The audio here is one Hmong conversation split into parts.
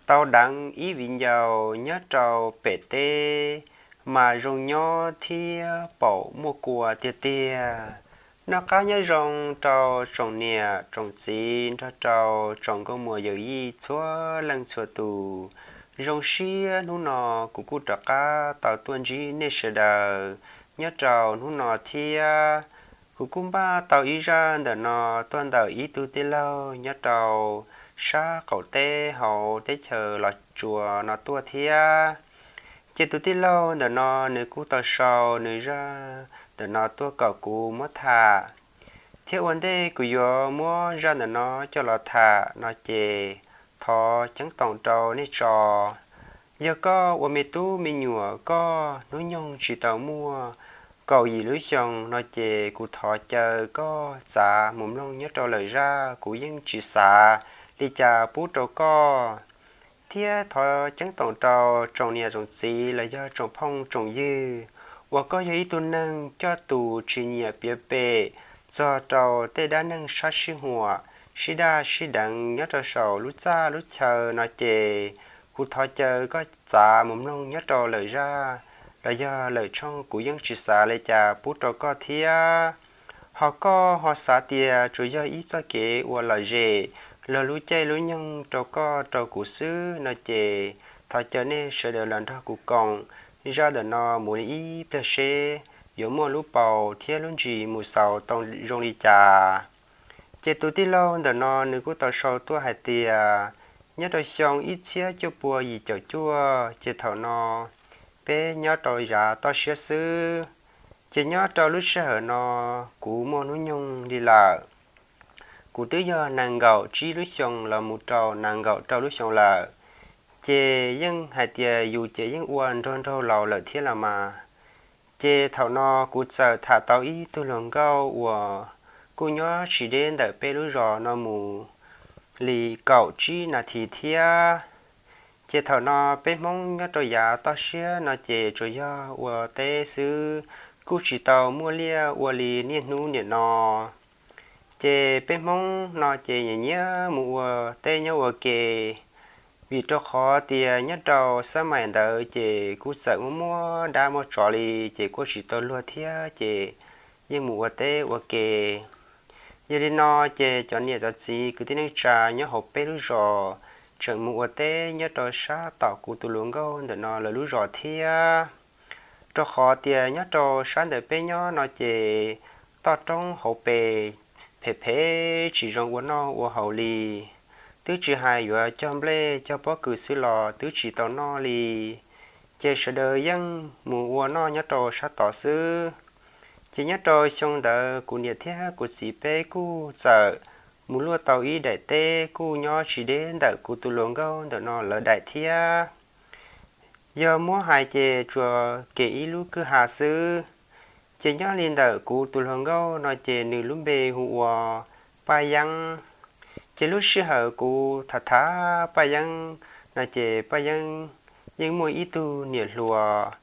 Tau deev ib viv ncaus nyob rau pem teb, mas zoo nyob thiab paum muaj kua tiag tiag. Noj qab nyob zoo rau tsoom niam tsoom txiv nrog rau tsoom nkauj muam yawm yij txhua leej txhua tus. Zoo siab hnub no kuv kuj rov qab tau tuaj ntsib nej sawv daws nyob rau hnub no thiab. Kuv kuj npaj tau ib zaj ntawm no tuaj ntawm ib tug tij laug nyob rau sab qaum teb hauv teb chaws Los Tsuas no tuaj thiab. Ces tus tij laug ntawm no nws kuj tau sau nws zaj ntawm no tuaj kom kuv muab tham. Thiab ua ntej kuv yuav muab zaj ntawm no coj los tham no ces thov ceeb toom rau nej tso. Yog koj ua me tub me nyuam koj hnub nyoog tsis tau muaj kaum yim lub xyoo no ces kuv thov caw koj txav mus mloog nyob rau lawm zaj, kuv yeej tsis xav li cas pub rau koj. Thiab thov ceeb toom rau tsoom niam tsoom txiv los yog tsoom phooj tsoom ywg uas koj yog ib tug neeg coj tus tsis nyiam piav pem txog rau tej dab neeg sab sib huam, sib daj sib deev nyob rau saum lub txaj lub chaw no ces kuv thov caw koj txav mus mloog nyob rau lawm zaj los yog lawm tshooj, kuv yeej tsis xav li cas pub rau koj thiab. Ho koj ho xav tias tsuas yog ib txoj kev ua lom zem luag lub caij lub nyoog rau koj rau kuv xwb no ces thov caw nej sawv daws los nrog kuv koom zaj ntawm no mus li ib pliag seb yuav muaj lub paus thiab lub ntsis mus xaus tau zoo li cas. Ces tus tij laug ntawm no nws kuj tau sau tuaj hais tias nyob rau xyoo ib txhiab cuaj pua yim caum cuaj ces thaum no peb nyob rau yav toj siab xwb. Ces nyob rau lub sij hawm no kuv muaj hnub nyoog li lawm, kuv twb yog nees nkaum tsib lub xyoo los mus rau nees nkaum rau lub xyoo lawm. Ces yeej hais tias yus ces yeej ua nraug nraug laus lawm thiab los mas. Ces thaum no kuv txawm tham tau ib tug hluas nkauj uas kuj nyob tsis deb ntawm peb lub zos no mus li kaum tsib nas this thiab. Ces thaum no peb Hmoob nyob rau yav toj siab no ces tsuas yog ua teb xwb, kuj tsis tau muaj liaj ua li niaj hnub niam no. Ces peb Hmoob no ces nyiam nyiam mus ua teb nyob ua ke, vim rau qhov tias nyob rau xab maim ntawd ces kuj txawm muaj muaj dab muaj tsov li, ces kuj tsis tau luag thiab ces yeej mus ua teb ua ke. Yog li no ces cov niam cov txiv kwv tij neej tsa nyob hauv peb lub zos tseem mus ua teb nyob rau sab tom kuv tus hluas nkauj ntawm no lawv lub zos thiab. Rau qhov tias nyob rau sab ntawm peb nyob no ces toj roob hauv pes phem phem tsis zoo ua noj ua haus li. Twb tsis hais yuav cog nplej cog pob kws xwb los twb tsis tau noj li. Ces sawv daws yeej mus ua noj nyob rau sab tod xwb. Ces nyob rau xyoo ntawd kuv niam thiab kuv txiv peb kuj txawm mus luaj tau ib daim teb kuj nyob tsis deb ntawm kuv tus hluas nkauj ntawm no lawv daim thiab. Yog muab hais ces tsuas kem ib lub kwj ha xwb. Ces nyob li ntawm kuv tus hluas nkauj no ces nws lub npe hu ua Paj Yeeb. Ces lub sij hawm kuv tham tham Paj Yeeb no ces Paj Yeeb yeej muaj ib tug niam hluas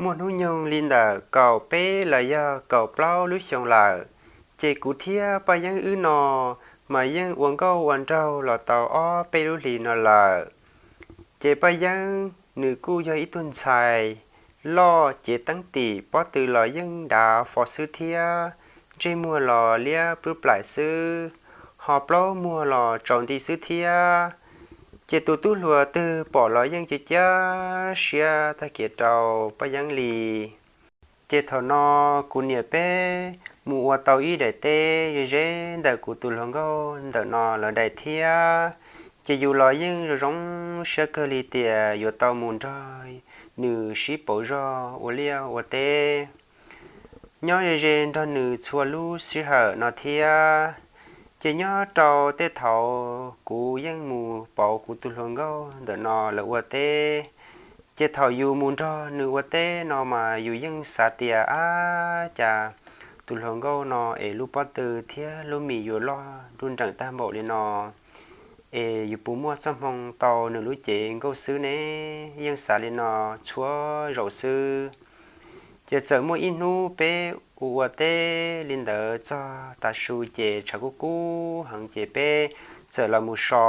muaj hnub nyoog li ntawm kaum peb los yog kaum plaub lub xyoo lawm. Ces kuv thiab Paj Yeeb wb no mas yeej ua nkauj ua nraug los tau ob peb lub hlis no lawm. Ces Paj Yeeb nws kuj yog ib tug ntxhais loj cev teeb tim, pob tw los yeej dav fo xwb thiab, ntsej muag los liab plub plaim xwb, ho plaub muag los tsaus nti xwb thiab. Ces tus tub hluas twg pom los yeej cia cia siab tag kev rau Paj Yeeb li. Ces thaum no kuv niam peb mus ua tau ib daim teb ze ze ntawm kuv tus hluas nkauj ntawm no lawv daim thiab. Ces yus los yeej zoo zoo siab kawg li tias yuav tau mus nrog nws sib pauv zog ua liaj ua teb, nyob ze ze nrog nws txhua lub sij hawm no thiab. Ces nyob rau tej thaum kuv yeej mus pauv kuv tus hluas nkauj ntawm no lawv ua teb. Ces thaum yus mus nrog nws ua teb no mas yus yeej xav tias ab cas tus hluas nkauj no es lub pob tw thiab lub mis yuav loj nruj nreem tag npaum li no, es yus puas muaj txoj hmoo tau nws lub cev nkauj xwb ne? Yeej xav li no txhua zaus xwb. Ces txawm muaj ib hnub peb ua ua teb li ntawd txog tav su ces tshav kub kub heev ces peb txawm los mus so.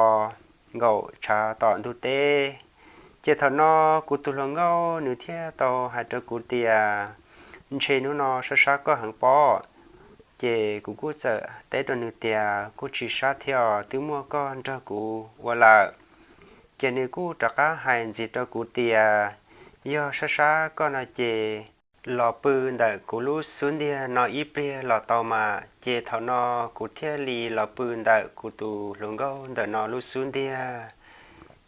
nkaum tshav tom ntug teb. Ces thaum no kuv tus hluas nkauj nws thiaj tau hais rau kuv tias, ntshe hnub no sab sab koj heev pob. Ces kuv kuj txawm teb rau nws tias, kuj tsis sab thiab os, twb muaj koj nrog kuv ua lawm. Ces nws kuj rov qab hais ntxiv rau kuv tias, yog sab sab koj no ces los pw ntawm kuv lub xub ntiag no ib pliag los tau mas. Ces thaum no kuv thiaj li los pw ntawm kuv tus hluas nkauj ntawm no lub xub ntiag.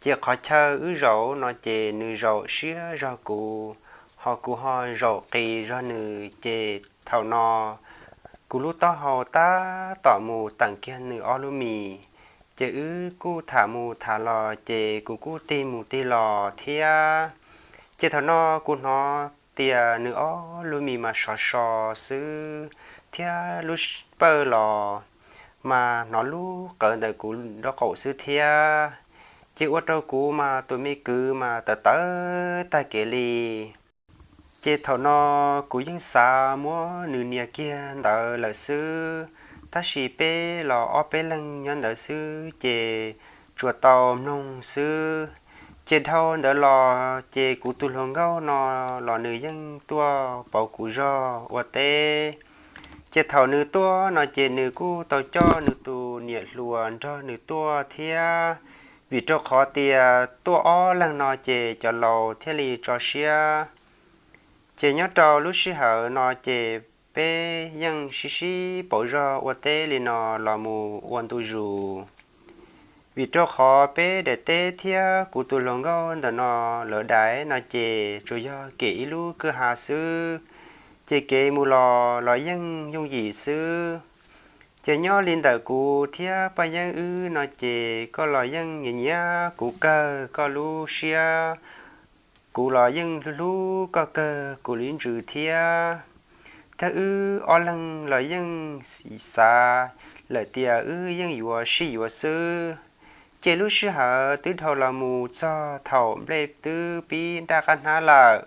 Ces qhov chaw wb zaum no ces nws zaum siab zog kuv, ho kuv ho zaum qis zog nws. Ces thaum no kuv lub taub hau tab tom mus teem kiag nws ob lub mis, ces wb kuj tham mus tham los ces kuv kuj tig mus tig los thiab. Ces thaum no kuv hnov tias nws ob lub mis mas sov so xwb, thiab lub pawj los mas hnov lub qawv ntawm kuv nraub qaum xwb thiab. Ces ua rau kuv mas tus me kwv mas tawv tawv tag kev li. Ces thaum no kuv yeej xav muab nws nias kiag ntawd lawm xwb, tab sis peb los ob peb leeg nyob ntawd xwb ces tsuas tau mloog xwb. Ces dhau ntawd los ces kuv tus hluas nkauj no los nws yeej tuaj pauv kuv zog ua teb. Ces thaum nws tuaj no ces nws kuj tau coj nws tus niam hluas nrog nws tuaj thiab, vim rau qhov tias tuaj ob leeg no ces cov laus thiaj li tso siab. Ces nyob rau lub sij hawm no ces peb yeej sib sib pauv zog ua teb li no los mus ua ntu zus. Vim rau qhov peb daim teb thiab kuv tus hluas nkauj ntawm no lawv daim no ces tsuas yog kem ib lub kwj ha xwb, ces kev mus los los yeej yooj yim xwb. Ces nyob li ntawm kuv thiab Paj Yeeb wb no ces koj los yeej nyiam nyiam kuv kawg koj lub siab, kuv los yeej hlub hlub koj kawg kuv lub ntsws thiab. Thiab wb ob leeg los yeej xav lawm tias wb yeej yuav sib yuav xwb. Ces lub sij hawm twb dhau los mus txog thaum nplej twb pib nraj qab hnab lawm.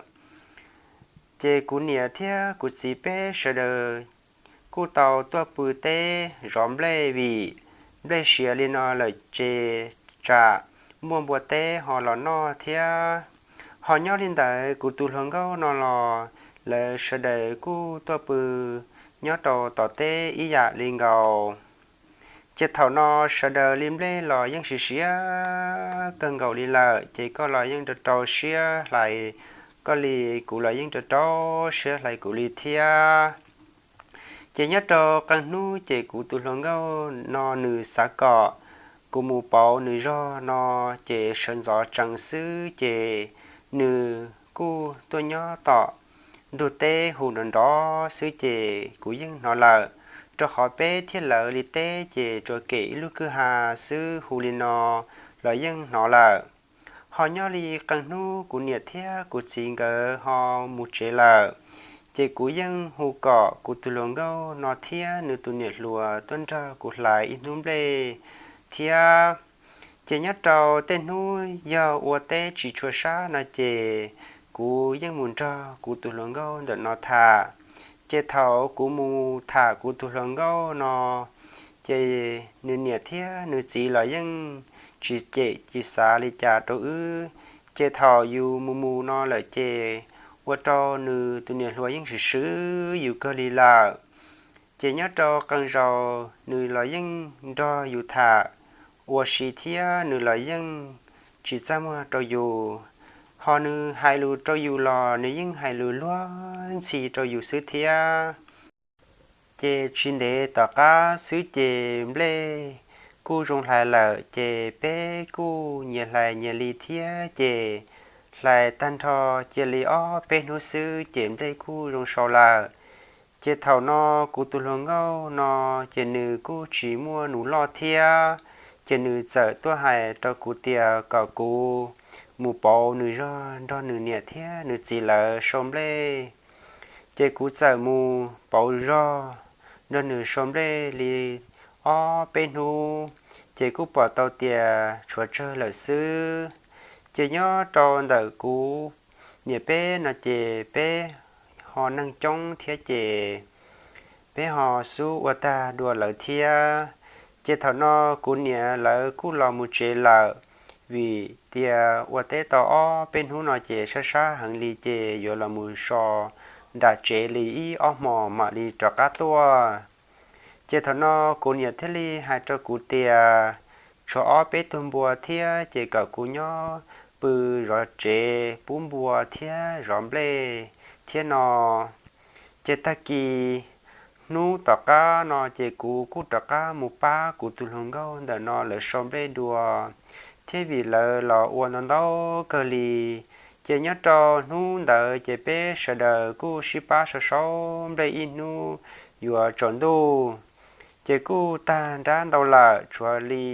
Ces kuv niam thiab kuv txiv peb sawv daws kuj tau tuaj pw teb zov nplej, vim nplej siav li no lawm ces tsam muaj npua teb ho los noj thiab. Ho nyob li ntawd kuv tus hluas nkauj no los lawv sawv daws kuj tuaj pw nyob rau tom teb ib yam li nkaus. Ces thaum no sawv daws li nplej los yeej siav siav kawg nkaus li lawm, ces koj los yeej rau rau siab hlais koj li, kuv los yeej rau rau siab hlais kuv li thiab. Ces nyob rau qee hnub ces kuv tus hluas nkauj no nws xav kom kuv mus pauv nws zog no, ces sawv ntxov tsees xwb ces nws kuj tuaj nyob tom ntug teb hu nrov nrov xwb ces kuv yeej hnov lawm, rau qhov peb thiab lawv li teb ces tsuas kem ib lub kwj ha xwb, hu li no los yeej hnov lawm. Ho nyob li qee hnub kuv niam thiab kuv txiv nkawd ho mus tsev lawm, ces kuv yeej hu kom kuv tus hluas nkauj no thiab nws tus niam hluas tuaj nrog kuv hlais ib hnub nplej thiab. Ces nyob rau tej hnub yog ua teb tsis tshua sab no ces kuv yeej mus nrog kuv tus hluas nkauj ntawm no tham. Ces thaum kuv mus tham kuv tus hluas nkauj no, ces nws niam thiab nws txiv los yeej tsis cem tsis xav li cas rau wb. Ces thaum yus mus mus no lawm ces ua rau nws tus niam hluas yeej swm swm yus kawg li lawm. Ces nyob rau qee zaus nws los yeej nrog yus tham ua si thiab nws los yeej tsis txaj muag rau yus. Ho nws hais lus rau yus los nws yeej hais lus luag ntxhi rau yus xwb thiab. Ces tsis ntev tom qab xwb ces nplej kuj zoo hlais lawm, ces peb kuj nyias hlais nyias li thiab. Ces hlais tag nrho cia li ob peb hnub xwb ces nplej kuj zoo sau lawm. Ces thaum no kuv tus hluas nkauj no ces nws kuj tsis muaj nus loj thiab, ces nws txawm tuaj hais rau kuv tias kom kuv mus pauv nws zog nrog nws niam thiab nws txiv lawv sau nplej. Ces kuv txawm mus pauv zog nrog nws sau nplej li ob peb hnub, ces kuj pom tau tias tshuav tsawg lawm xwb. Ces nyob rau ntawm kuv niam peb no ces peb ho neeg coob thiab ces peb ho xub ua tag dua lawv thiab. Ces thaum no kuv niam lawv kuj los mus tsev lawm, vim tias ua teb tau ob peb hnub no ces sab sab heev li ces yuav los mus so nram tsev li ib ob hmos mam li rov qab tuaj. Ces thaum no kuv niam thiaj li hais rau kuv tias, tshuav ob peb tug npua thiab ces kom kuv nyob pw zov tsev pub npua thiab zov nplej thiab no. Ces tag kis hnub tom qab no ces kuv kuj rov qab mus pab kuv tus hluas nkauj ntawm no lawv sau nplej dua, thiab vim lawv los ua ntau ntau kawg li. Ces nyob rau hnub ntawd ces peb sawv daws kuj sib pab sau sau nplej ib hnub yuav tsaus ntuj. Ces kuj tag nrab ntau lawm, tshuav li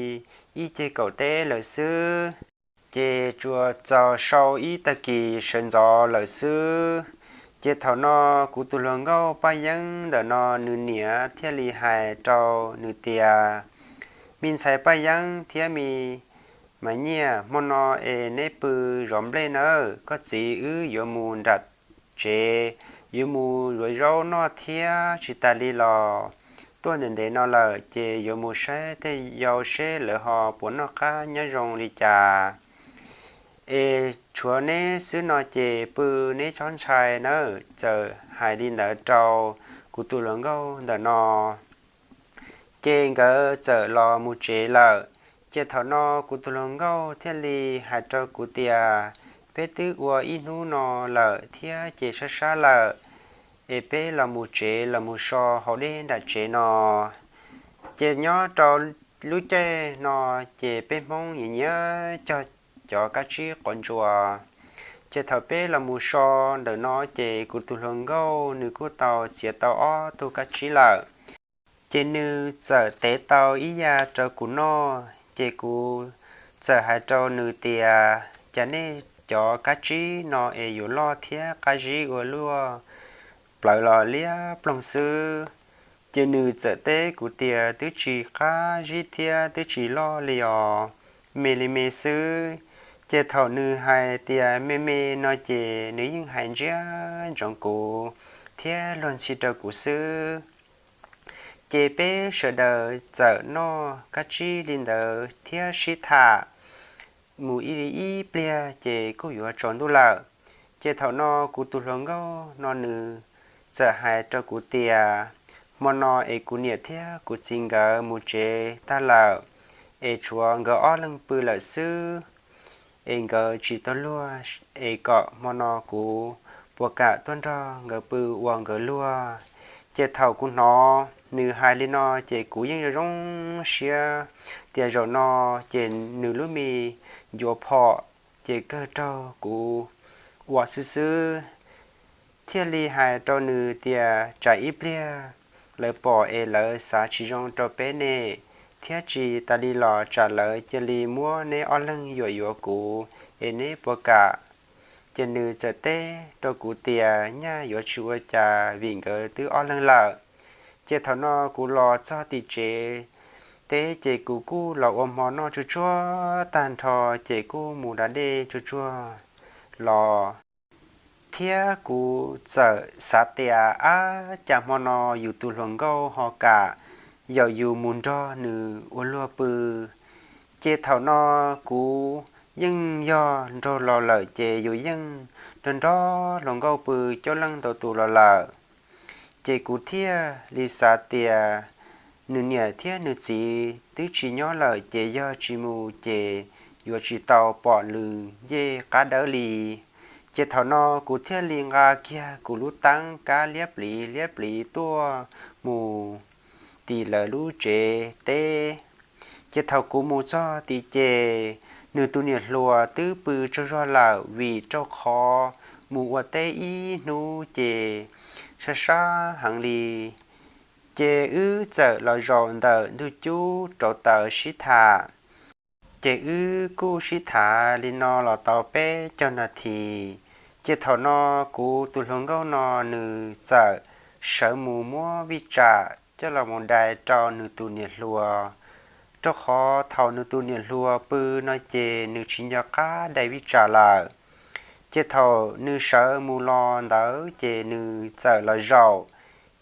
ib ceg kaum teb lawm xwb. Ces tsuas txaus sau ib tag kis sawv ntxov lawm xwb. Ces thaum no kuv tus hluas nkauj Paj Yeeb ntawm no nws niam thiaj li hais rau nws tias, me ntxhais Paj Yeeb thiab me Maiv Nyiaj, hmo no es neb pw zov nplej nawb, koj txiv wb yuav mus nram tsev, yuav mus yuav zaub noj thiab tsis tas li los tuaj ntev ntev no lawm ces yuav mus saib tej yau seb lawv ho puas noj qab nyob zoo li cas. Es tshuav neb xwb no ces pw neb txhob ntshai nawb. Txawm hais li ntawd rau kuv tus hluas nkauj ntawm no ces nkawd txawm los mus tsev lawm. Ces thaum no kuv tus hluas nkauj thiaj li hais rau kuv tias, peb twb ua ib hnub no lawm thiab ces sab sab lawm, es peb los mus tsev los mus so haus dej nram tsev no. Ces nyob rau lub caij no ces peb Hmoob nyiam nyiam cog cov kab tsib quav ntsuas. Ces thaum peb los mus so ntawm no ces kuv tus hluas nkauj nws kuj tau txiav tau ob tug kab tsib lawm. Ces nws txawm tev tau ib yam rau kuv noj, ces kuv txawm hais rau nws tias, cas nej cov kab tsib no es yuav loj thiab qab zib ua luaj plaws los liab ploog xwb. Ces nws txawm teb kuv tias, twb tsis qab zib thiab twb tsis loj li os, me li me xwb. Ces thaum nws hais tias me me no ces nws yeej hais ntsiab ntsoov kuv thiab luag ntxhi rau kuv xwb. Ces peb sawv daws txawm noj kab tsib li ntawd thiab sib tham mus ib ib pliag ces kuj yuav tsaus ntuj lawm. Ces thaum no kuv tus hluas nkauj no nws txawm hais rau kuv tias, hmo no es kuv niam thiab kuv txiv nkawd mus tsev tag lawm, es tshuav nkawd ob leeg pw lawm xwb, es nkawd tsis tau luag, es kom hmo no kuv puas kam tuaj nrog nkawd pw ua nkawd luag. Ces thaum kuv hnov nws hais li no ces kuv yeej zoo zoo siab tias zaum no ces nws lub me ncuav phom ces kawg raug kuv ua xwb xwb. Thiaj li hais rau nws tias tsam ib pliag lawv pom es lawv xav tsis zoo rau peb ne, thiab tsis tas li los tsam lawv cia li muab neb ob leeg yuam yuav kuv es neb puas kam. Ces nws txawm teb rau kuv tias nyaj yuav tsis ua cas vim nkawd twb ob leeg lawm. Ces thaum no kuv los txog tim tsev teb ces kuv kuj los ua hmo noj tsuag tsuag tag nrho ces kuj mus da dej tsuag tsuag los. Thiab kuv txawm xav tias ab cas hmo no yus tus hluas nkauj ho kam yaum yus mus nrog nws ua luag pw. Ces thaum no kuv yeej yog nraug laus lawm ces yus yeej nrog nrog hluas nkauj pw coob leej ntau tus los lawm. Ces kuv thiaj li xav tias nws niam thiab nws txiv twb tsis nyob lawm ces yog tsis mus ces yuav tsis tau pom nws ncej qab dawb li. Ces thaum no kuv thiaj li nqa kiag kuv lub teeb kab liab pliv liab pliv tuaj mus tim lawv lub tsev teb. Ces thaum kuv mus txog tim ces nws tus niam hluas twb pw tsaug zog lawm vim rau qhov mus ua teb ib hnub ces sab sab heev li. Ces wb txawm los zaum ntawm ntug cub rauv taws sib tham. Ces wb kuj sib tham li no los tau peb caug nas this. Ces thaum no kuv tus hluas nkauj no nws txawm sawv mus muab vij tsam coj los mus dai rau nws tus niam hluas, rau qhov thaum nws tus niam hluas pw no ces nws tsis nco qab dai vij tsam lawm. Ces thaum nws sawv mus los ntawd ces nws txawm los zaum,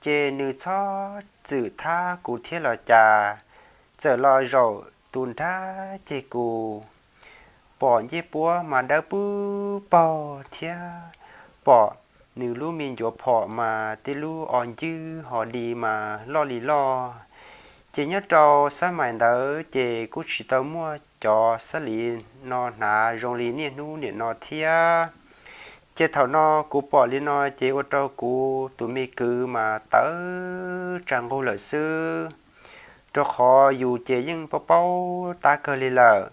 ces nws txhob txwm thab kuv thiab los cas, txawm los zaum tus nrab ceg kuv. pom ncej puab mas dawb pwb paug thiab pom nws lub me ncuav phom mas tej lub o ncwb ho di mas loj li loj. Ces nyob rau xab mais ntawd ces kuj tsis tau muaj cov xab li no hnav zoo li niaj hnub niam no thiab. Ces thaum no kuv pom li no ces ua rau kuv tus me kwv mas tawv tsa nqug lawm xwb, rau qhov yus ces yeej paub paub tab kawg li lawm.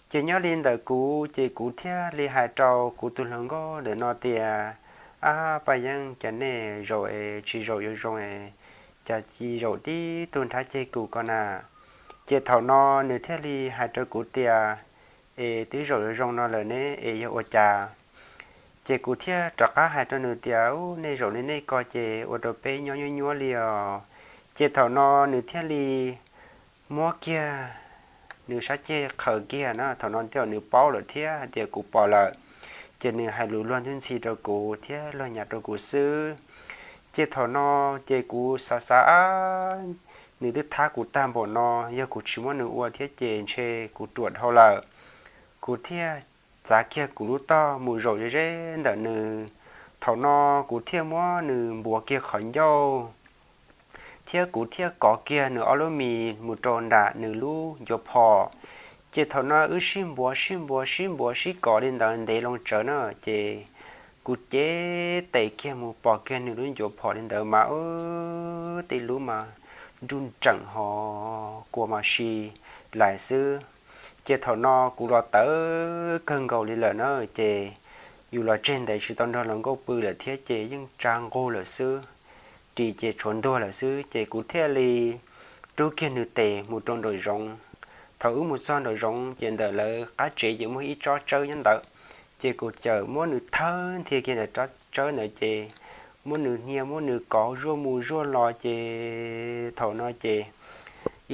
Ces nyob li ntawm kuv ces kuv thiaj li hais rau kuv tus hluas nkauj ntawm no tias, Ab Paj Yeeb, cas nej zaum es tsis zaum yuav zoo es cas cia zaum tib tug nrhab ceg kuv ko na? Ces thaum no nws thiaj li hais rau kuv tias, Es twb zaum yuav zoo no lawm ne es yog ua cas? Ces kuv thiaj rov qab hais rau nws tias, Ub, nej zaum li nej ko ces ua rau peb nyob nyuab nyuab li os. Ces thaum no nws thiaj li muab kiag nws sab ceg qhaws kiag na, thaum no thiaj nws paub lawm thiab hais tias kuv pom lawm. Ces nws hais lus luag ntxhi rau kuv thiab luag nyas rau kuv xwb. Ces thaum no ces kuv xav xav, nws twb thab kuv tag npaum no, yog kuv tsis muab nws ua thiab ces ntshe kuv ruam dhau lawm. Kuv thiaj txav kiag kuv lub tog mus zaum ze ze ntawm nws. Thaum no kuv thiaj muab nws npuav kiag qhov ncauj thiab kuv thiaj kov kiag nws ob lub mis mus rau nram nws lub ncuav phom. Ces thaum no wb sib npuav sib npuav sib npuav sib kov li ntawd ntev loo tsawv na, ces kuv cev tes kiag mus pom kiag nws lub ncuav phom li ntawd mas, tej lub mas nruj nreem ho kua mas si lais xwb. Ces thaum no kuv los tawv kawg nkaus li lawm na, ces yus los tseg ntev tsis tau nrog hluas nkauj pw lawm thiab ces yeej tsa nqug lawm xwb, ris ces tshuav ntuag lawm xwb. Ces kuv thiaj li rub kiag nws tes mus rau nraum zoov. Thaum wb mus txog nraum zoov ces ntawm lawv qab tsev ces muaj ib tsob tsawb nyob ntawd. Ces kuv txawm muab nws thawb nthi kiag ntawm tsob tsawb ntawd ces muab nws hnia muab nws kov zuaj mus zuaj los ces thaum no ces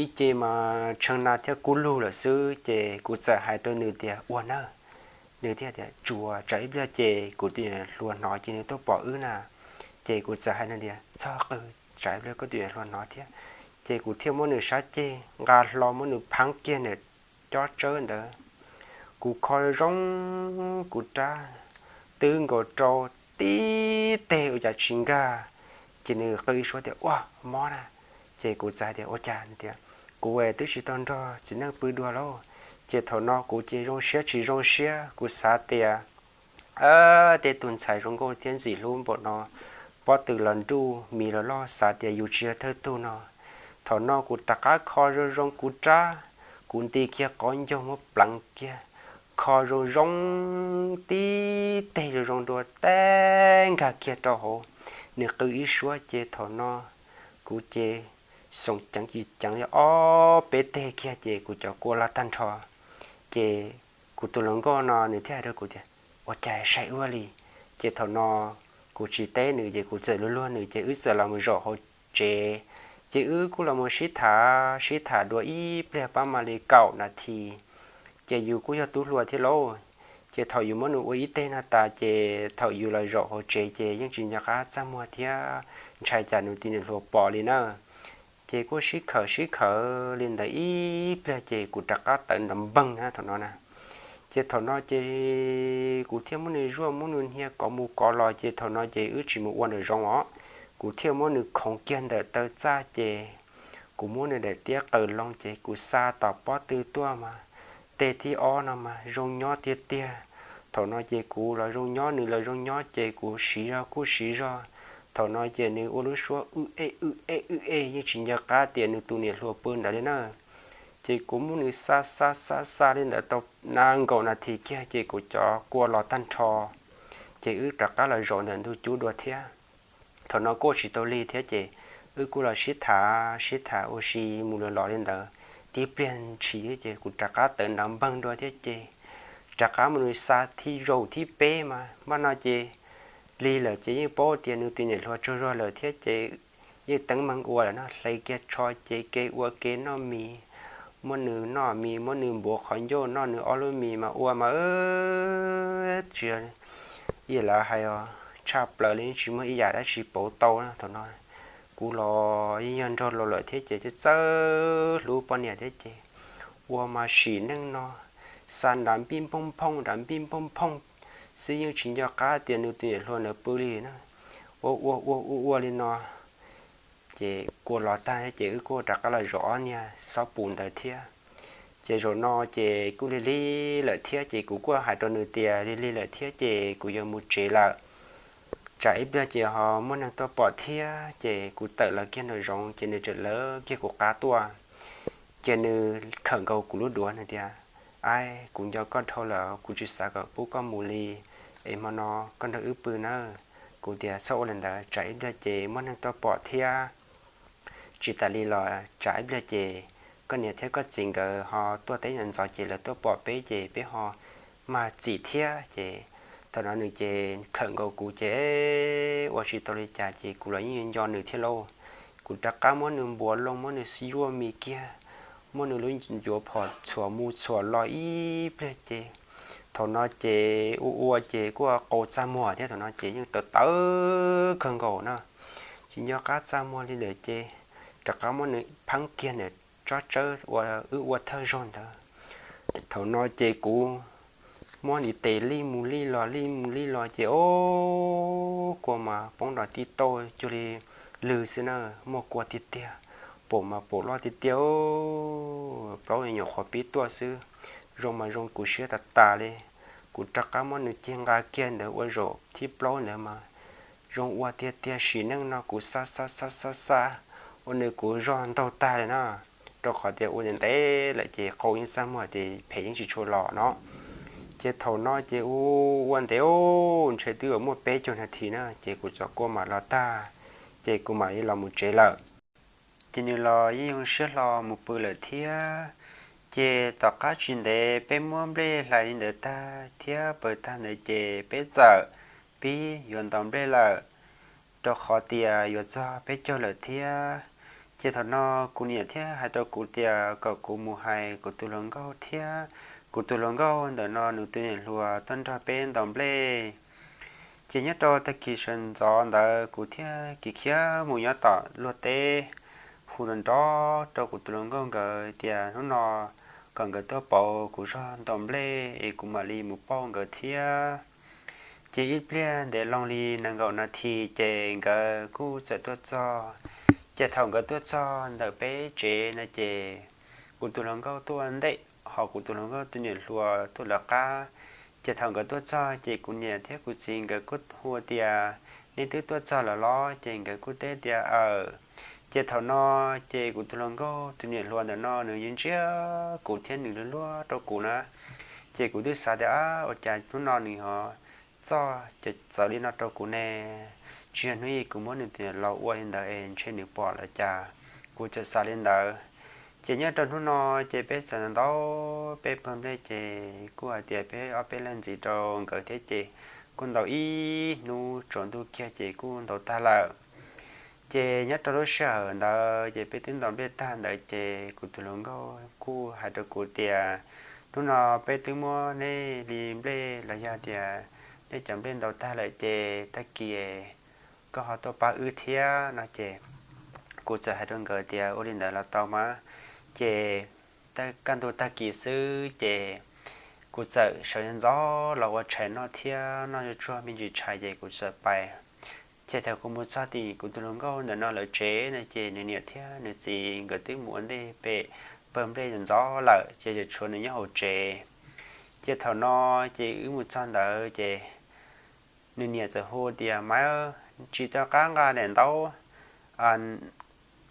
ib ce mas tshee na thiab kub lug lawm xwb. Ces kuv txawm hais rau nws tias, Ua nawb. Nws thiaj tias, Tsuas tsam ib pliag ces kuv tus niam hluas hnov ces nws tuaj pom wb na. Ces kuv txawm hais nws tias, Txhob qw, tsam ib pliag koj tus niam hluas hnov thiab. Ces kuv thiaj muab nws sab ceg nqa hlo muab nws phaab kiag nws cob tsawb ntawd. Kuv kho zoo, kuv rab twb nkaus rau tib teg ua cas tsis nkag. Ces nws qw ib suab tias, Ua mob na. Ces kuv txawm hais tias, Ua cas? Nws tias, Kuv es twb tsis tau nrog txiv neej pw dua lauj. Ces thaum no kuv ces zoo siab tsis zoo siab, kuv xav tias, Tej tug ntxhais zoo nkauj thiab ntxim hlub npaum no, pob tw los nruj mis los loj, xav tias yus tsis yog thawj tug no. Thaum no kuv rov qab kho zoo zoo kuv rab, kuv nti kiag qhov ncauj muab pleev kiag, kho zoo zoo tib teg zoo zoo dua teb nkag kiag rau hauv. Nws qw ib suab ces thaum no kuv ces xoom ceev ceev li ob peb teg kiag ces kuv cov kua loj tag nrho. Ces kuv tus hluas nkauj no nws thiaj hais rau kuv tias, Ua cas sai ua li? Ces thaum no kuv tsis teb nws ces kuv txawm luag luag nws ces wb txawm los mus zaum hauv tsev. Ces wb kuj los mus sib tham sib tham dua ib pliag pab mam li kaum nas this, ces yus kuj yog tub hluas thiab lauj. Ces thaum yus muab nws ua ib teg no tas ces thaum yus los zaum hauv tsev ces yeej tsis nco qab txaj muag thiab ntshai cas nws tus niam hluas pom li na. Ces kuj sib khawm sib khawm li ntawd ib pliag ces kuv rov qab tawv nrov npeeg na thaum no na. Ces thaum no ces kuv thiaj muab nws zuaj muab nws hnia kov mus kov los ces thaum no ces wb tsis mus ua nraum zoov os. Kuv thiaj muab nws khoov kiag ntawm taw txaj ces kuv muab nws daim tiab qaws loo ces kuv xa tom pob tw tuaj mas tej thib ob no mas zoo nyob tiag tiag. Thaum no ces kuv los zoo nyob nws los zoo nyob ces kuv siv zog kuj siv zog. Thaum no ces nws ua lub suab w e w e w e yeej tsis nco qab tias nws tus niam hluas pw ntawd li na. Ces kuv muab nws xa xa xa xa li ntawd tau nees nkaum nas this kiag ces kuv cov kua los tag nrho. Ces wb rov qab los zaum ntawm ntug cub dua thiab. Thaum no kuj tsis tau lig thiab ces wb kuj los sib tham sib tham ua si mus los los li ntawd tib pliag ntshis ces kuv rov qab tawv nrov npeeg dua thiab ces rov qab mus nws xa thib zaum thib peb mas npaj no ces lig lawm ces yeej paub tias nws tus niam hluas tsaug zog lawm thiab ces yeej teeb meem ua lawm no, hle kiag tsho ces kev ua kev noj mis, muab nws noj mis muab nws npuav qhov ncauj noj nws ob lub mis mas ua mas tsis, ib yam li hais tshaj plaws li tsis muaj ib yam dab tsi pauv tau na. Thaum no kuv los yeej yog nraug laus lawm thiab ces txawj hlub poj niam thiab ces ua mas sim neej no xa nrad npij npoob phooj nrad npij npoob phooj xwb, yeej tsis nco qab tias nws tus niam hluas ntawd pw li na. Ua ua ua ua ua li no ces kua los tag ces wb kuj rov qab los zaum ob niag xob pus ntawd thiab. Ces zaum no ces kuj lig lig lawm thiab ces kuv kuj hais rau nws tias lig lig lawm thiab ces kuv yuav mus tsev lawm. Tsam ib pliag ces ho muaj neeg tuaj pom thiab ces kuv tawm los kiag nraum zoov ces nws tseem lawv kiag kuv qab tuaj. Ces nws khawm nkaus kuv lub duav na tias, Aib, kuv nco koj dhau lawm, kuv tsis xav kom pub koj mus li, es hmo no koj nrog wb pw nawb. Kuv tias, Txhob ua li ntawd, tsam ib pliag ces muaj neeg tuaj pom thiab. Tsis tas li los tsam ib pliag ces koj niam thiab koj txiv nkawd ho tuaj teb ntxov ces lawv tuaj pom peb ces peb ho mag txim thiab. Ces thaum no nws ces khawm nkaus kuv ces ua tsis tau li cas ces kuv los yeej nco nws thiab lauj. Kuv rov qab muab nws npuav loo, muab nws yuaj mis kiag, muab nws lub ncuav phom txhuam mus txhuam los ib pliag ces thaum no ces ua ua ces kuj qau txaj muag thiab, thaum no ces yeej tawv tawv kawg nkaus na, tsis nco qab txaj muag li lawm ces rov qab muab nws pheeb kiag ntawm tsob tsawb uas wb ua thawj zaug ntawd. Thaum no ces kuv muab nws tes lij mus lij los lij mus lij los ces o, kua mas poob nrov tij tauj cuag li lwg xwb na, muaj kua tiag tiag, pum mas pum loj tiag tiag, plaub nyuam qhuav pib tuaj xwb. Zoo mas zoo kuv siab tas tas li. Kuv rov qab muab nws cig nqa kiag ntawd ua zaum thib plaub ntawd mas zoo ua tiag tiag, sim neej no kuv xa xa xa xa xa ua nws kuv zog ntaug tag li na, rau qhov tias ua ntev ntev lawm ces qau yeej txaj muag ces phem yeej tsis tshua los no. Ces thaum no ces ua ua ntev, ntshe twb yuav muaj peb caug nas this na ces kuv cov kua mam los tag, ces kuv mam li los mus tsev lawm. Ces nws los yeej zoo siab hlo mus pw lawm thiab. Ces tom qab tsis ntev peb muab nplej hlais li ntawd tag thiab paws tag ntawd ces peb txawm pib yuav ntaus nplej lawm, rau qhov tias yuav txog peb caug lawm thiab. Ces thaum no kuv niam thiaj hais rau kuv tias kom kuv mus hais kuv tus hluas nkauj thiab, kuv tus hluas nkauj ntawm no nws tus niam hluas tuaj nrog peb ntaus nplej. Ces nyob rau tag kis sawv ntxov ntawd kuv thiaj khiav khiav mus nyob tom luag teb, hu nrov nrov rau kuv tus hluas nkauj nkawd tias hnub no kom nkawd tuaj pauv kuv zog ntaus nplej es kuv mam li mus pauj nkawd thiab. Ces ib pliag ntev loo li nees nkaum nas this ces nkawd kuj txawm tuaj txog. Ces thaum nkawd tuaj txog ntawm peb tsev no ces kuv tus hluas nkauj tuaj ua ntej, ho kuv tus hluas nkauj tus niam hluas tuaj lawv qab. Ces thaum nkawd tuaj txog ces kuv niam thiab kuv txiv nkawd kuj hu tias, Nej twb tuaj txog lawm los? Ces nkawd kuj teb tias, Aws. Ces thaum no ces kuv tus hluas nkauj tus niam hluas ntawm no nws yeej ntsia kuv thiab nws luag luag rau kuv na. Ces kuv twb xav tias, Ab, ua cas hnub no nws ho txawv li no rau kuv ne? Tsis yog hnub ib kuv muab nws tus niam los ua li ntawd es ntshe nws pom los cas. Kuv txawm xav li ntawd. Ces nyob rau hnub no ces peb txawm ntaus peb pawg nplej ces kuj hais tias peb ob peb leeg ntxiv rau nkawd thiab ces kuj ntaus ib hnub tsaus ntuj kiag ces kuj ntaus tag lawm. Ces nyob rau lub sij hawm ntawd ces peb twb ntaus nplej tag ntawd ces kuv tus hluas nkauj kuj hais rau kuv tias, Hnub no peb twb muab nej li nplej los yog tias nej cov nplej ntaus tag lawm ces tag kis koj ho tuaj pab wb thiab no ces kuv txawm hais rau nkawd tias, Ua li ntawd los tau mas. Ces kaj ntug tag kis xwb ces kuv txawm sawv ntxov los ua tshais noj thiab noj zuj tsuag me ntsis tshais ces kuv txawm pais. Ces thaum kuv mus txog tim kuv tus hluas nkauj ntawm no lawv tsev no ces nws niam thiab nws txiv nkawd twb mus ua ntej pem pawg nplej ntxov lawm ces tseem tshuav nws nyob hauv tsev. Ces thaum no ces wb mus txog ntawd ces nws niam txawm hu tias, Maiv, tsis tau qab nqa daim ntaub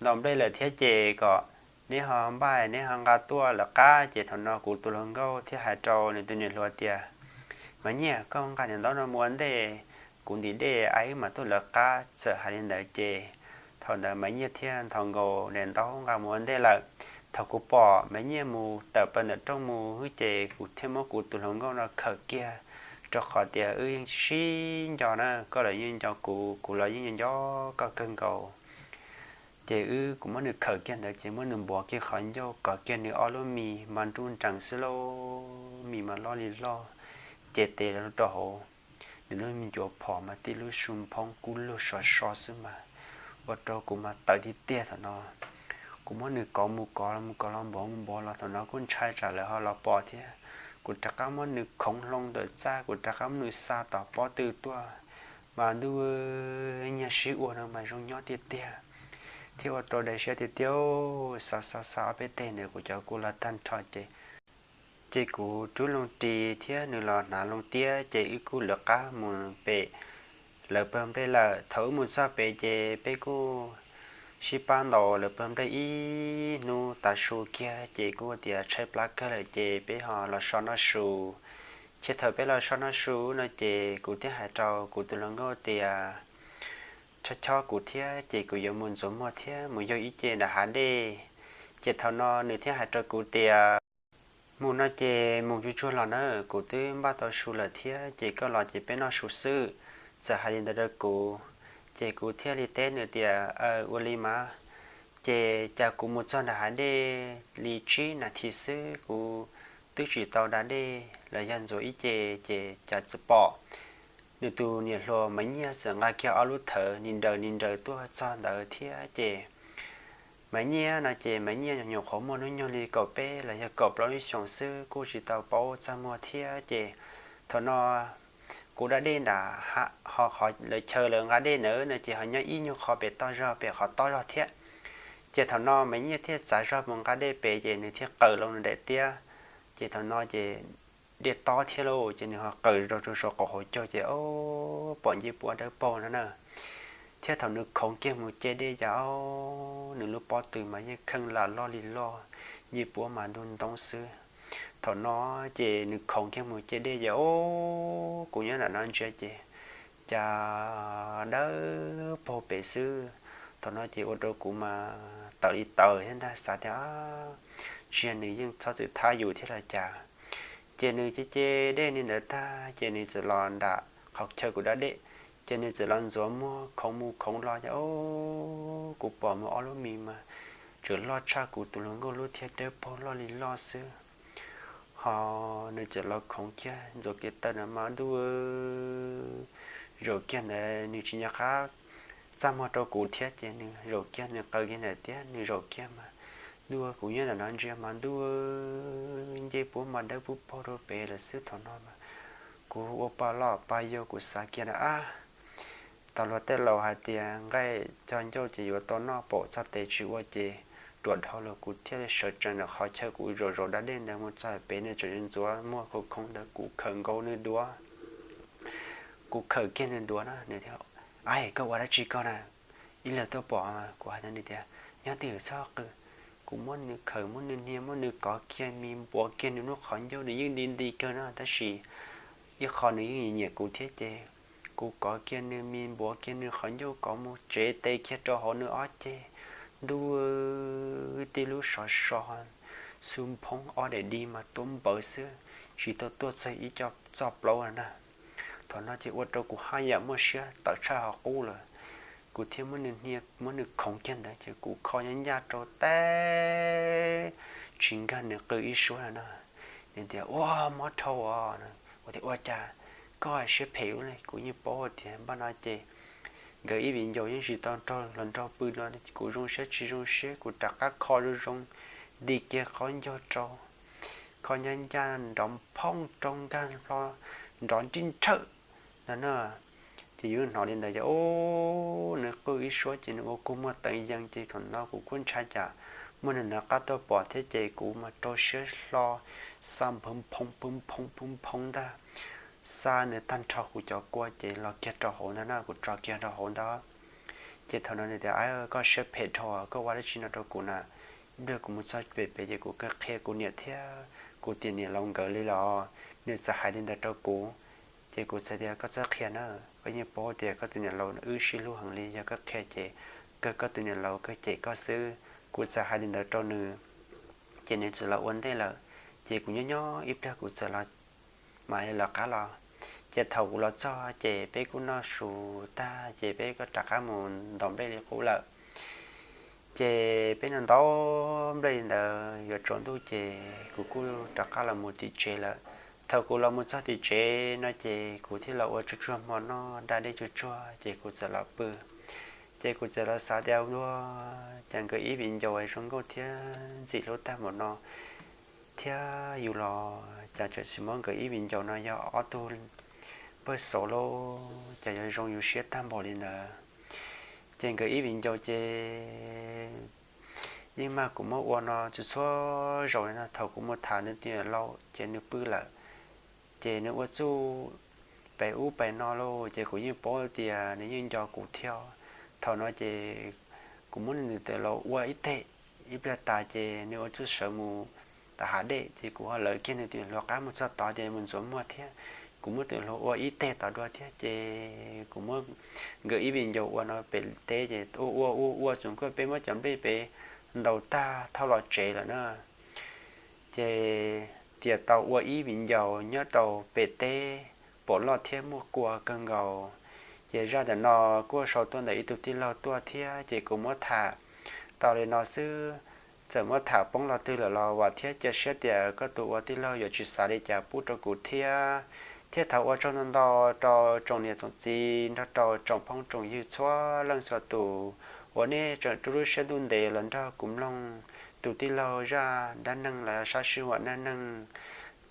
ntaus nplej lawm thiab ces kom neb ho npaj neb ho nqa tuaj lawv qab. Ces thaum no kuv tus hluas nkauj thiaj hais rau nws tus niam hluas tias, Maiv Nyiaj, koj nqa daim ntaub no mus ua ntej, kuv ntim dej es wb mam tuaj lawv qab. Txawm hais li ntawd ces thaum ntawd Maiv Nyiaj thiaj nthos nkaus daim ntaub nqa mus ua ntej lawm. Thaum kuv pom Maiv Nyiaj mus tawm plaws ntawm rooj mus xwb ces kuv thiaj muab kuv tus hluas nkauj no khawm kiag, rau qhov tias wb yeej sib nco na, koj los yeej nco kuv, kuv los yeej nco koj kawg nkaus. Ces wb, kuv muab nws khawm kiag ntawd ces muab nws npuav kiag qhov ncauj, kov kiag nws ob lub mis mas nruj nrees xwb lauj, mis mas loj li loj, ces tes rau hauv, nws lub me ncuav phom mas tib lub xu nphoob kub lug sov so xwb mas, ua rau kuv mas tawv tiag tiag thaum no. Kuv muab nws kov mus kov los mus kov los npuav mus npuav los thaum no kuj ntshai tsam lawv ho los pom thiab. Kuv rov qab muab nws khoov hlo ntawm txaj, kuv rov qab muab nws xa tom pob tw tuaj, mas ntuj, nyiaj sib ua no mas zoo nyob tiag tiag, thiab ua rau daim siab tiag tiag. Xav xav xav ob peb teg ntawd kuv cov kua los tag nrho ces, ces kuv rub loo ris thiab nws los hnav loo tiab ces wb kuj lawv qab mus pem lawv pawg nplej lawm. Thaum wb mus txog pem ces peb kuj sib pab ntaus lawv pawg nplej ib hnub tav su kiag ces kuj tias tshaib plab kawg lawm ces peb ho los so noj su. Ces thaum peb los so noj su no ces kuv thiaj hais rau kuv tus hluas nkauj tias, chob chob kuv thiab ces kuv yuav mus ntxuav muag thiab mus yug ib ce nram hav dej. Ces thaum no nws thiaj hais rau kuv tias, mus no ces mus tsuag tsuag los na, kuv twb npaj tau su lawm thiab ces koj los ces peb noj su xwb. Txawm hais li ntawd rau kuv, ces kuv thiaj li teb nws tias, ua li mas. Ces cas kuv mus txog nram hav dej li tsib nas this xwb kuv twb tsis tau da dej los yog ntxuav ib ce, ces cas txawm pom nws tus niam hluas Maiv Nyiaj txawm nqa kiag ob lub thawv ni nraws ni nraws tuaj txog ntawd thiab ces Maiv Nyiaj no ces Maiv Nyiaj nyuam qhuav muaj hnub nyoog li kaum peb los yog kaum plaub lub xyoos xwb kuj tsis tau paub txaj muag thiab ces thaum no kuv da dej nram hav, ho qhov lawv chaw lawv nqa dej ntawd no ces ho nyob ib nyuag qho pem toj zog pem qhov tob zog thiab. Ces thaum no Maiv Nyiaj thiaj txav zog mus nqa dej pem ces nws thiaj qaws loo nws daim tiab. Ces thaum no ces dej tob thiab lauj, ces nws ho qaws rau rau saum qaum hauv caug ces o, pom ncej puab dawb paug no na. Thiab thaum nws khoov kiag mus ce dej cas o, nws lub pob tw mas yeej kheej lam loj li loj, ncej puab mas ntub ntoob xwb. Thaum no ces nws khoov kiag mus ce dej ces o, kuv nyob nram no ntsia ces cas dawb paug pem xwb. Thaum no ces ua rau kuv mas tawm li tawm thiab ntag, xav tias ntsia nws yeej txhob txwm thab yus thiab los cas. Ces nws ce ce dej li ntawd tag ces nws txawm los nram qhov chaw kuv da dej, ces nws txawm los ntxuav muag khoov mus khoov los ces o, kuv pom mus ob lub mis mas tseem loj tshaj kuv tus hluas nkauj lub thiab, dawb paug loj li loj xwb. Ho nws txawm los khoov kiag ntxuav kiag taw na mas ntuj, zaum kiag ntawd nws tsis nco qab txaj muag rau kuv thiab ces nws zaum kiag nws qaws kiag ntawm tiab nws zaum kiag mas ntuj, kuv nyob nram no ntsia mas ntuj, ncej puab mas dawb paug rau pem lawm xwb. Thaum no mas kuv ua pa loj pa yau kuv xav kiag na ab, tau luag tej laus hais tias nqaij cog ncauj ces yuav tau noj, paum txog tes tsis ua ces ruam dhau lawm. Kuv thiaj li sawv tsees ntawm qhov chaw kuv zaum zaum da dej ntawd mus txog pem nws tseem ntxuav muag khoov khoov ntawd kuv khawm nkaus nws duav. Kuv khawm kiag nws duav na nws thiaj, Aib, koj ua dab tsi koj na? Ib leeg tuaj pom kuv hais tias, nyob twj ywm txhob qw. Kuv muab nws khawm muab nws hnia muab nws kov kiag mis npuav kiag nws lub qhov ncauj, nws yeej nti nti kawg na tab sis ib qho nws yeej nyiam kuv thiab ces kuv kov kiag nws mis npuav kiag nws qhov ncauj kov mus tsev tes kiag rau hauv nws ob ceg. Ntuj, tib lub sov so xub nphoob ob daim di mas tuab npawv xwb, tsis tau tuaj txog ib co txoj plaub na. Thaum no ces ua rau kuv haj yam muaj siab tawm tshaj qhov qub lawm. Kuv thiaj muab nws hnia muab nws khoov kiag ntawd ces kuv kho nyob ncaj rau teb, tsis nkag nws qw ib suab na. Nws tias, Ua mob dhau os. Kuv tias, Ua cas koj siab phem ua li? Kuv yeej paub tias npaj no ces nkawd ib viv ncaus yeej tsis tau nrog los nrog pw no, kuv zoo siab tsis zoo siab kuv rov qab kho zoo zoo, nti kiag qaub ncaug rau, kho nyob ncaj nrov nphoob rau nkag hlo nrov nrib nrhawm no na. Ces yus hnov li ntawd ces nws qw ib suab ces nws ua kua muag teev yees ces thaum no kuv kuj ntshai cas muaj neeg nov qab tuaj pom thiab ces kuv mas rau siab hlo xa nphwv nphoo pw nphoo pw nphoo ntag. Xa nws tag nrho kuv cov kua ces los kiag rau hauv ntag na, kuv tso kiag rau hauv ntag. Ces thaum no nws tias, Koj siab phem dhau, koj ua dab tsi no rau kuv na? Ib pliag kuv mus txog pem pem ces kuv kawg qhia kuv niam thiab kuv tus niam laus nkawd li los. Nws txawm hais li ntawd rau kuv. Ces kuv txawm tias, Koj txhob qhia na, koj yeej paub tias koj tus niam laus wb sib hlub heev li, yog koj qhia ces kawg koj tus niam laus kawg cem koj xwb. Kuv txawm hais li ntawd rau nws, ces nws txawm los ua ntej lawm. Ces kuv nyob nyob ib pliag kuv txawm los, mam li lawv qab los. Ces thaum kuv los txog ces peb kuj noj su tag ces peb kuj rov qab mus ntaus nplej li qub lawm. Ces peb noj ntaus nplej li ntawd yuav tsaus ntuj ces kuv kuj rov qab los mus tim tsev lawm. Thaum kuv los mus txog tim tsev no ces kuv thiaj los ua tsuag tsuag hmo noj da dej tsuag tsuag ces kuv txawm los pw. Ces kuv txawm los xav tias, Ua cas nkawd ib viv ncaus zoo nkauj thiab ntxim hlub tag npaum no, thiab yus los cas tseem tsis muab nkawd ib viv ncaus no yog ob tug pawg xauv lauj, cas yuav zoo yus siab tag npaum li ntawd. Ces nkawd ib viv ncaus ces yeej mag kuv muab ua no txhua txhua zaus li no. Thaum kuv mus tham nws tus niam laus ces nws pw lawm, ces nws ua txuj pem ub pem no lauj, ces kuv yeej paub tias nws yeej nco kuv thiab. Thaum no ces kuv muab nws tus niam laus ua ib teg, ib pliag tas ces nws ua txuj sawv mus tom hav dej, ces kuv ho lawv kiag nws tus niam hluas qab mus txog tod ces mus ntxuav muag thiab. Kuv muab tus niam hluas ua ib teg tod dua thiab, ces kuv muab nkawd ib viv ncaus ua no pem teb ces ua ua ua ua txoos kuj peb muab cov nplej pem ntaus tag thauj los tsev lawm na. Ces tias tau ua ib viv ncaus nyob rau pem teb, pom loj thiab muaj kua kawg nkaus. Ces zaj ntawm no kuj sau tuaj ntawm ib tug tij laug tuaj thiab, ces kuv muab tham tau li no xwb. Txawm muab tham poob los twg lawm los vam thiab cia siab tias koj tus ua tij laug yuav tsis xav li cas pub rau kuv thiab. Thiab thov ua tsaug ntau ntau rau tsoom niam tsoom txiv nrog rau tsoom phooj tsoom ywg txhua leej txhua tus uas nej tseem rub lub siab ntuj ntev los nrog kuv mloog tus tij laug zaj dab neeg los sab sij huam dab neeg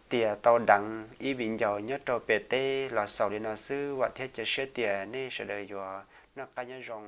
tias tau deev ib viv ncaus nyob rau pem teb los xaus li no xwb. Vam thiab cia siab tias nej sawv daws yuav noj qab nyob zoo.